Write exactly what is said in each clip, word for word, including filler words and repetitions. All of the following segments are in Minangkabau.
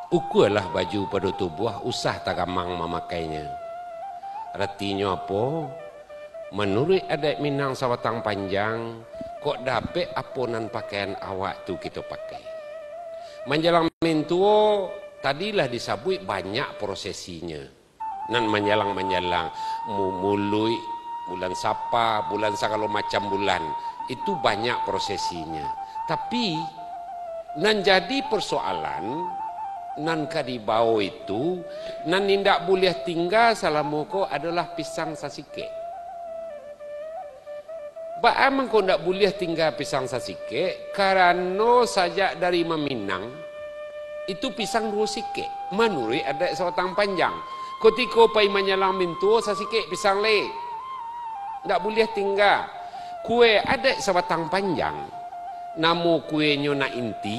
Ukualah baju pado tubuah, usah tagamang mamakainyo. Aratinyo apo? Manuruik adaik Minang Sabatang Panjang, kok dapek apo nan pakaian awak tu kito pakai. Manjalang mintuo, tadi lah disabuik banyak prosesinyo. Nan manjalang-manjalang, mu-, muluik, bulan Sapa, bulan sagalo macam bulan, itu banyak prosesinyo. Tapi, nan jadi persoalan, nan ka dibao itu, nan indak buliah tingga salamo ko adolah pisang sasikek. Baa mangko ndak buliah tingga pisang sasikek? Karano sajak dari maminang, itu pisang duo sikek, manuruik adaik Sabatang Panjang. Kutiko pai manjalang mintuo, sasikek pisang lai. Ndak buliah tingga. Kue adaik Sabatang Panjang, namo kuenyo nak inti,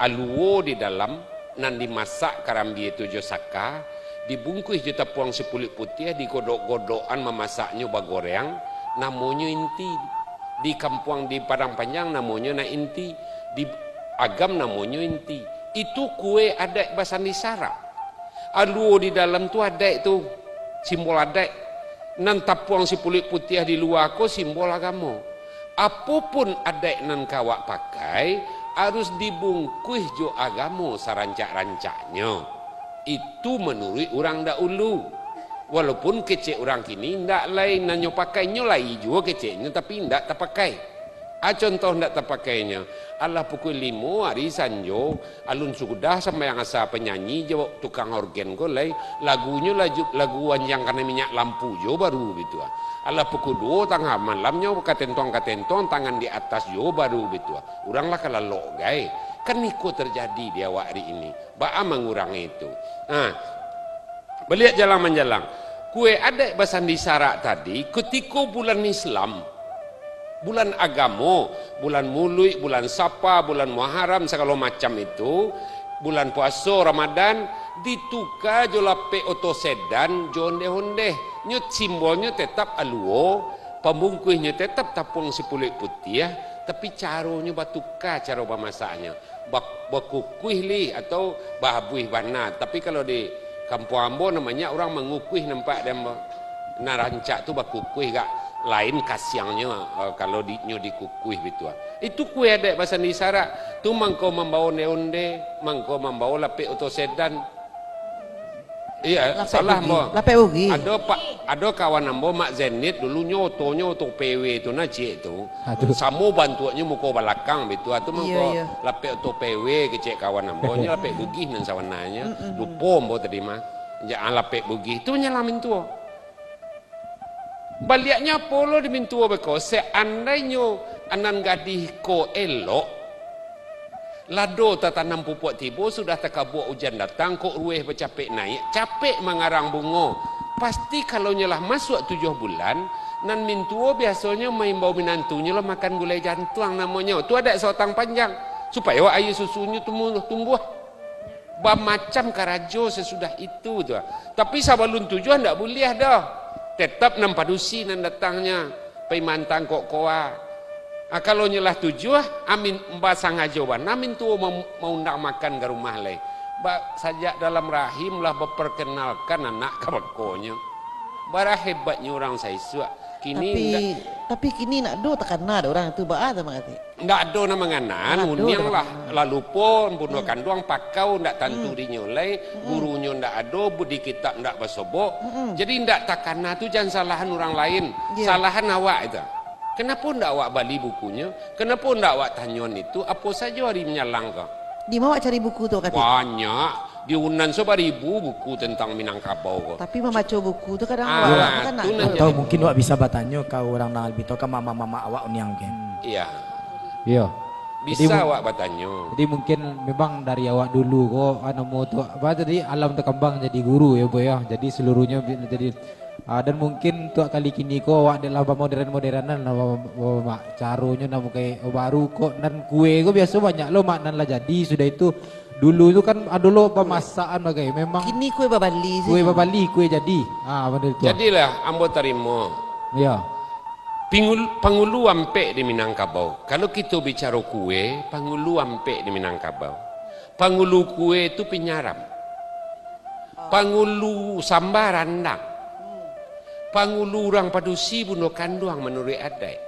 aluo di dalam, nan dimasak karambia tu jo saka, dibungkuih jo tapuang sipuluik putiah, digodok-godokan mamasaknyo bagoreang, namonyo inti. Di kampuang di Padang Panjang namonyo nak inti, di Agam namonyo inti. Itu kue adaik basandi sarak. Aluo di dalam tu adaik tu, simbol adaik. Nan tapuang sipuluik putiah di lua ko simbol agamo. Apo pun adaik nan ka awak pakai, arus dibungkuih jo agamo sarancak-rancaknyo. Itu manuruik urang dahulu. Walaupun kecek urang kini indak lai, nan nyo pakai nyo lai juo keceknyo, tapi indak tapakai. A contoh ndak tapakainyo, alah pukul limo ari sanjo, alun sudah sambayang asa, panyanyi jo tukang orgen ko lai, lagunyo laju, lagu Anjang Kanai Minyak Lampu jo baru bitu ah. Alah pukul duo tangah malamnyo, katentuang-katentuang, tangan di atas jo baru bitu ah. Urang lah ka lalok gai. Kan iko terjadi di awak ari ini. Baa mangurangi itu? Nah, baliak jalang manjalang. Kue adaik basandi sarak tadi, kutiko bulan Islam, bulan agamo, bulan Muluik, bulan Sapa, bulan Muharram, sagalo macam itu, bulan puaso, Ramadan, dituka jo lapek oto sedan, jo ondeh-ondeh. Nyo simbolnyo tetap aluo, pambungkuihnyo tetap tapuang sipuluik putiah, tapi caronyo batuka, caro bamasaknyo. Bak-, bakukuih lih, atau bahabuih bana. Tapi kalau di kampuang ambo, namonyo urang mangukuih, nampak di ambo. Nan rancak tu bakukuih, gak lain kasiangnyo, eh, kalau di, nyo dikukuih bitu ah. Itu kue adaik basandi sarak. Tu mangko mambao onde-onde, mangko mambao lapek oto sedan. Iya, lapek salah, Bugih. Mo. Lapek Bugih. Ado pa-, ado kawan ambo, Mak Zenit, dulu nyo otonyo oto P W tu nah, ciek tu. Aduh. Samo bantuaknyo muko balakang bitu. Atu mangko, iyo, lapek oto P W kecek kawan ambo. Nyo lapek Bugih nan sabananyo. Mm-mm. Lupo ambo tadi mah. Jangan lapek Bugih. Tu nyo lah mintuo. Baliaknyo apo lo di mintuo beko, seandainyo anan gadih ko elok, lado tatanam pupuak tibo, sudah takabuak ujan datang, kok rueh bacapek naiak, capek mangarang bungo. Pasti kalau nyo lah masuak tujuah bulan, nan mintuo biasonyo maimbau minantunyo lah makan gulai jantuang namonyo. Tu adaik Sabatang Panjang, supayo aia susunyo tumbuh, tumbuah. Bamacam karajo sasudah itu tu. Tapi sabalun tujuah ndak buliah doh. Tetap nan padusi nan datangnyo, pai maanta angkok koa. Ah, kalau nyo lah tujuah, amin basangajo bana mintuo ma-, maundang makan ka rumah lai. Ba-, sajak dalam rahim lah baparkenalkan anak ka bakonyo. Bara hebatnyo urang saisuak. Kini tapi, indak. Tapi kini ndak do takana dek urang tu, baa tu mangati? Ndak ado nan mangana, ndak ado, uniang lah, lah lupo, bunuah kanduang, pakau ndak tantu dinyo lai, gurunyo ndak ado, bu-, di kitab ndak basobok. Jadi ndak takana tu jan salahan urang lain, salahan awak itu. Kenapo ndak awak bali bukunyo? Kenapo ndak awak tanyoan itu? Apo sajo ari manyalang ko? Di ma awak cari buku tu, Kak Ti? Banyak. Di Unan so baribu buku tentang Minangkabau ko. Tapi mambaco buku tu kadang awak kan tu ndak nan tahu. Atau mungkin awak bisa batanyo ka urang nan labiah tahu, ka mamak-mamak awak uniang mungkin. Iya. Iyo. Bisa awak batanyo. Jadi mungkin memang dari awak dulu ko, ah, namo tu, apa tadi, alam takambang jadi guru, yo, Boy, yo. Jadi seluruhnyo bi-, jadi Ah, dan mungkin untuak kali kini ko awak dek lah bamoderen-moderenan lah, ba-, ba-, ba-, caronyo nan mukai baru kok, nan kue ko biaso banyak lo, Mak, nan lah jadi sudah itu. Dulu tu kan ado lo pamasakan bagai, memang kini kue babali sajo. Kue babali, kue jadi. Ah, bana tu. Jadilah, ambo tarimo. Iyo. Pingul-, pangulu ampek di Minangkabau. Kalau kito bicaro kue, pangulu ampek di Minangkabau. Pangulu kue tu pinyaram. Pangulu samba randang. Pangulu urang padusi bundo kanduang manuruik adaik.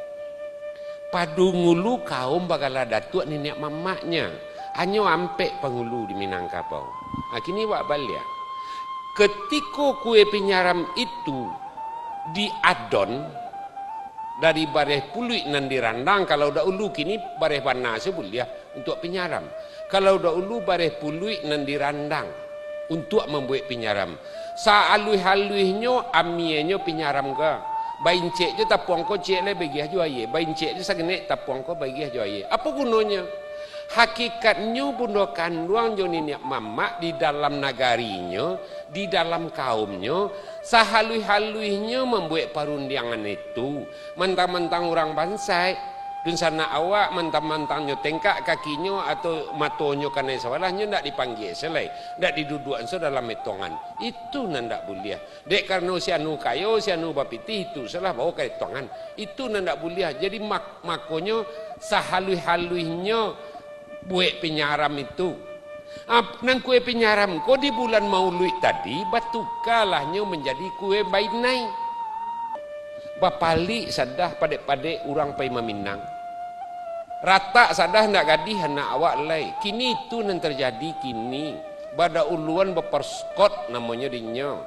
Pangulu kaum bagala datuak niniak mamaknya. Hanyo ampek pangulu di Minangkabau. Ha, kini wak baliak. Ketiko kue pinyaram itu diadon dari bareh puluik nan dirandang, kalau dahulu, kini bareh bana sajo buliah untuak pinyaram. Kalau dahulu bareh puluik nan dirandang untuak mambuek pinyaram. Saaluih-aluihnyo, amienyo pinyaram ka. Baincek jo tapuang ko, ciek lai bagiah jo aia. Baincek jo sagenek tapuang ko, bagiah jo aia. Apo gunonyo? Hakikatnyo bundo kanduang jo niniak mamak di dalam nagarinyo, di dalam kaumnyo, sahaluih-haluihnyo mambuek parundiangan itu, mantang-mantang urang bansaik, dunsanak awak, mantang-mantang nyo tengkak kakinyo atau matonyo kanai sabalah, nyo ndak dipanggia se lai, ndak diduduakan se dalam etongan. Itu nan ndak buliah. Dek karano si anu kayo, si anu bapitih, itu se lah bawo ka etongan. Itu nan ndak buliah. Jadi mak-, makonyo sahaluih-haluihnyo buek pinyaram itu. Ah, nan kue pinyaram ko di bulan Mauluik tadi batukalahnyo manjadi kue bainai. Bapalik sadah padek-padek urang pai maminang. Ratak sadah ndak gadih anak awak lai. Kini itu nan tarjadi kini. Badauluan baperskot namonyo dinyo.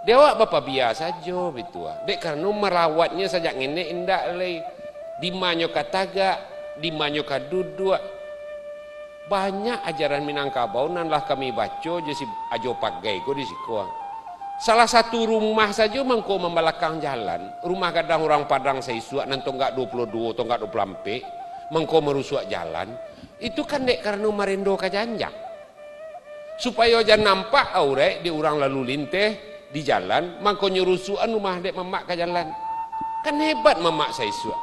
Di awak bapabia sajo bitua. Dek karano marawatnyo sajak ngenek indak lai. Dimanyo ka tagak, dimanyo ka duduak. Banyak ajaran Minangkabau nan lah kami baco jo si Ajo Pagai ko di siko. Salah satu rumah sajo mangko mambalakang jalan, rumah gadang urang Padang saisuak nan tonggak duo puluah duo, tonggak duo puluah ampek, mangko marusuak jalan, itu kan dek karano marendo ka janjang. Supayo jan nampak aurek di urang lalu linteh di jalan, mangkonyo rusuakan rumah dek mamak ka jalan. Kan hebat mamak saisuak.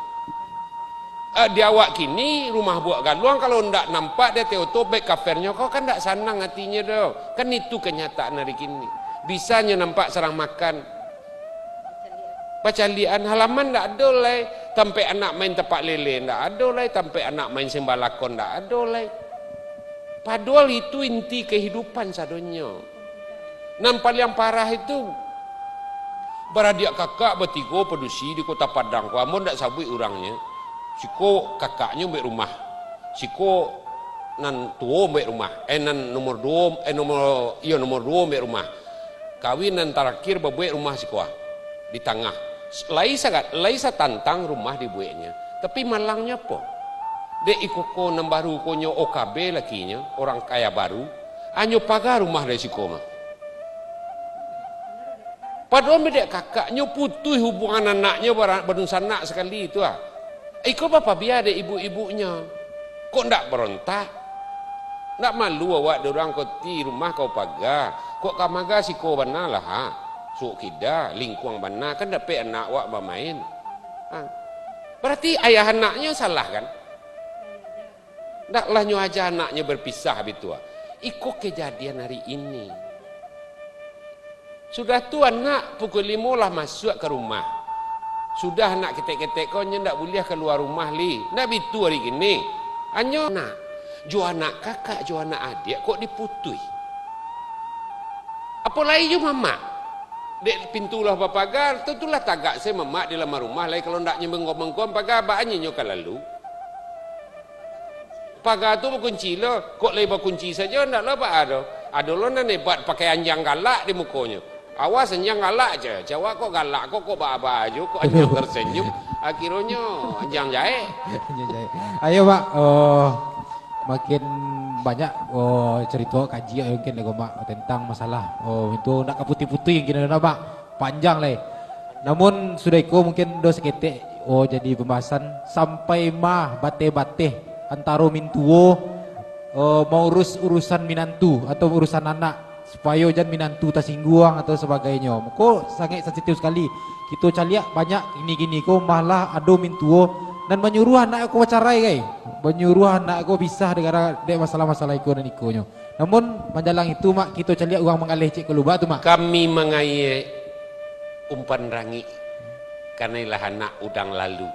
Ah, di awak kini, rumah buak galuang, kalau ndak nampak di ateh oto, baik kafernyo, kau kan ndak sanang atinyo doh. Kan itu kanyataan ari kini. Bisanyo nampak sarang makan. Pacaliakan halaman ndak ado lai, tampek anak main tapak lele ndak ado lai, tampek anak main sembalakon ndak ado lai. Padohal itu inti kahidupan sadonyo. Nan paliang parah itu, baradiak kakak batigo padusi di Kota Padang ko, ambo ndak sabuik urangnyo. Siko kakaknyo buek rumah, siko nan tuo buek rumah, eh, nan nomor duo, eh, nomor, iyo, nomor duo buek rumah. Kawin nan tarakhir babuek rumah siko ah, di tangah. Lai sagat-, lai satantang rumah dibueknyo. Tapi malangnyo apo? Dek iko ko nan baru ko nyo O K B lakinyo, orang kaya baru. Anyo paga rumah dari siko mah. Padohal dek kakaknyo putuih hubungan anaknyo bara-, badunsanak sakali tu ah. Iko bapabia dek ibuk-ibuknyo. Kok ndak barontak? Ndak malu awak di urang ko ti rumah kau paga? Kok ka maga siko bana lah, ha? Suok kida, lingkuang bana, kan dapek anak awak bamain. Ha. Barati ayah anaknyo salah kan? Ndaklah nyo aja anaknyo berpisah bitua. Iko kejadian hari ini. Sudah tu anak pukul limo lah masuak ka rumah. Sudah anak ketek-ketek ko, nyo ndak buliah kalua rumah li. Ndak bitu ari kini. Anyo anak, jo anak kakak, jo anak adiak kok diputuih. Apo lai jo mamak? Dek pintu lah bapaga, tantulah tagak se mamak di laman rumah lai, kalau ndak nyo bengkon-bengkon paga, baa nyo ka lalu? Paga tu bakunci lo, kok lai bakunci sajo, ndak lo baa do. Ado lo nan hebat pakai anjiang galak di mukonyo. Awas anjiang galak je, cawak kok galak, kok, kok baa-baa jo, kok anjiang tersenyum. Akhironyo anjiang jaek. Anjiang jaek. Ayo, Mak, oh, makin banyak, oh, carito kaji mungkin lagi, Mak, tentang masalah, oh, itu ndak ka putuih-putuih mungkin ado, Mak. Panjang lai. Namun sudah iko mungkin do saketek, oh, jadi pembahasan sampai ma bateh-bateh antaro mintuo, oh, maurus urusan minantu atau urusan anak, supayo jan minantu tasingguang atau sabagainyo. Mako sangaik sansitif sakali. Kito caliak banyak kini-kini ko malah ado mintuo nan manyuruah anak ko bacarai, kai. Manyuruah anak ko pisah gara-gara dek masalah-masalah iko nan ikonyo. Namun manjalang itu, Mak, kito caliak urang manggaleh ciek kalua tu, Mak. Kami mangaiek umpan rangik, kanailah anak udang lalu.